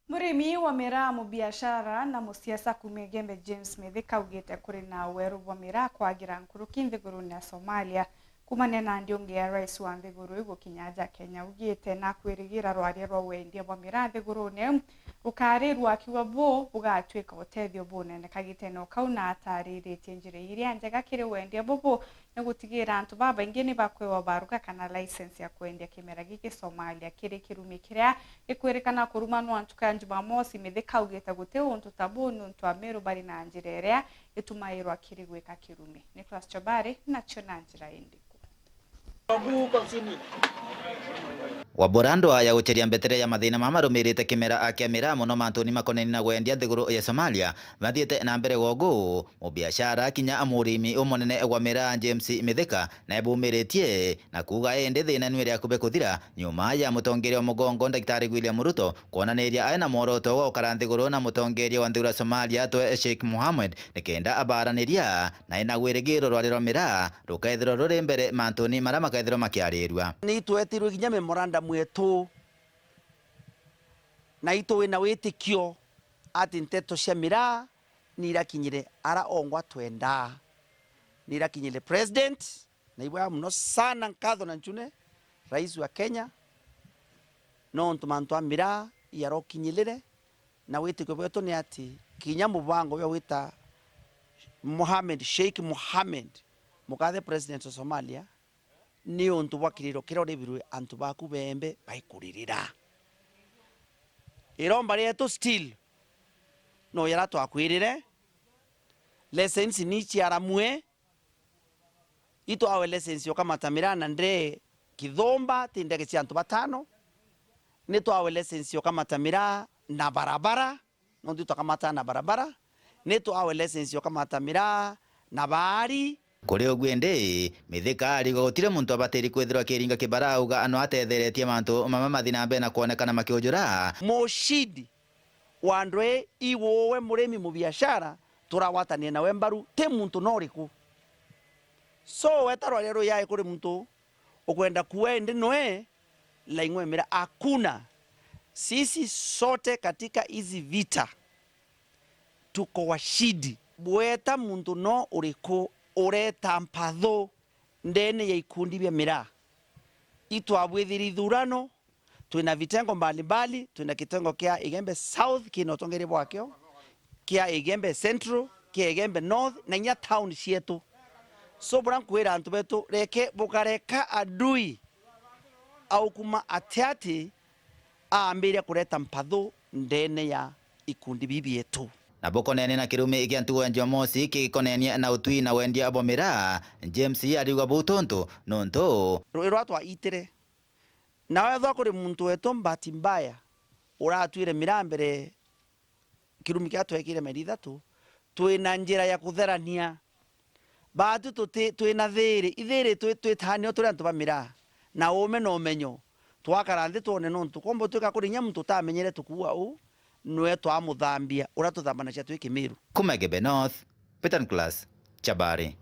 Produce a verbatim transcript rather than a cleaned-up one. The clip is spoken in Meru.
Murimi wa miraa, mubiashara na musiasa kuuma Igembe, James Mithika, augite kuri na weru bwa miraa kwagira nkuruki nthigurune ya Somalia. Kuumania na ndiungi ya rais wa nthiguru igukinya aja Kenya, augite na kwirigira rwaria rwa wendia bwa miraa nthigurune iu rukarirua, akiuga buu bugatwika utethio bunene kagitene o kau, na atariritie njira iria njega kiri wendia bubu ni gutigira antu babaingi ni bakwewa baruga kana license ya kwendia kimera giki Somalia kiri kirumi kiria gikwirikana kurumanwa ntuku ya Jumamosi. Mithika augite guti untu ta buu niuntu Ameru bari na njira iria itumairwa kiri gwika kirumi. Nicholas Chobari nacio na njira indiku. Wabura ndwaa ya guceria mbetere ya mathina mama marumirite kimera kia miraa mono mantuni makoneni na gwendia nthiguru ya Somalia, bathiite na mbere gwogu. Mubiashara kinya murimi umunene wa miraa James Mithika nae bumiritie na kuuga indi thina nwi ria kubi kuthira nyuma ya mutongeria wa mugongo Ndagitari William Ruto kwonaniria ae na mworoto wa gukara nthiguru na mutongeria wa nthiguru ya Somalia atwe Sheikh Mohamed nikenda abaraniria nae na gwirigirwo rwari rwa miraa rukethirwa ruri mbere mantuni maria makethirwa makiarirua. Ni twetirwe kinya memorandum yetu na itwina witikio ati nteto cia miraa ni irakinyire ara ongwa twendaa. Ni irakinyire president, na ibwega mono sana, nkatho na ncune rais wa Kenya, nontu mantu a miraa yarokinyirire, na witikio bwetu ni ati kinya mubango jwa gwita Mohamed, Sheikh Mohamed, mukathe president wa Somalia, ni untu bwa kiriro kiria uribirwe antu baku beembe baikuririra. Iromba rietu still no yara twakwirire, license ni ciaramue, itwawe license ukamata miraa na ndee kithumba, ti ndege cia antu batano, ni twawe license ukamata miraa na barabara, nontu twakamataa na barabara, ni twawe license ukamata miraa na baari. Kuri uguo indi, Mithika ariuga gutiri muntu abatiri kwithirwa akiringa kibara auga no atetheretie mantu mama mathi na mbere na kwonekana makiujura. Mushindi wa ndwee iguwe murimi mubiashara turawatania nawe mbaru, ti muntu no uriku. So weta rwaria ruyae kuri muntu ukwenda kuwa indi noe laing'wemera, hakuna. Sisi sote katika hizi vita tuko washindi. Bweta muntu no uriku ureta mpathu ndene ya ikundi bia miraa. Itwabwithiri ithurano, twina vitengo mbalimbali, twina kitengo kia Igembe South kina utongeria bwakio, kia Igembe Central, kia Igembe North, na inya town cietu. So, bura nkwira antu betu, reke bukareka adui aukuma atiati aambiria kureta mpathu ndene ya ikundi bibi bietu. Na bukonene na kirumi kia ntugo ya Jumamosi kigikonenie na utwi na wendia bwa miraa, James ariuga buu tontu nontu rui rwa twaitire. Na wethwa kuri muntu wetu, bahati mbaya, uratwire miraa mbere kirumi kia twekire meri ithatu, twina njira ya kutherania. Baatu tuti, twina thiiri, ithiiri twi, twitaanio turi antu ba miraa, na uume na umenyo. Twakara nthi twone nontu kwomba utwika kuri inya muntu utamenyere tukuua uu, nwe twamuthambia, uria tuthambanagia twi Kimiru. Kuma Igembe North, Peter Nicholas Chabari.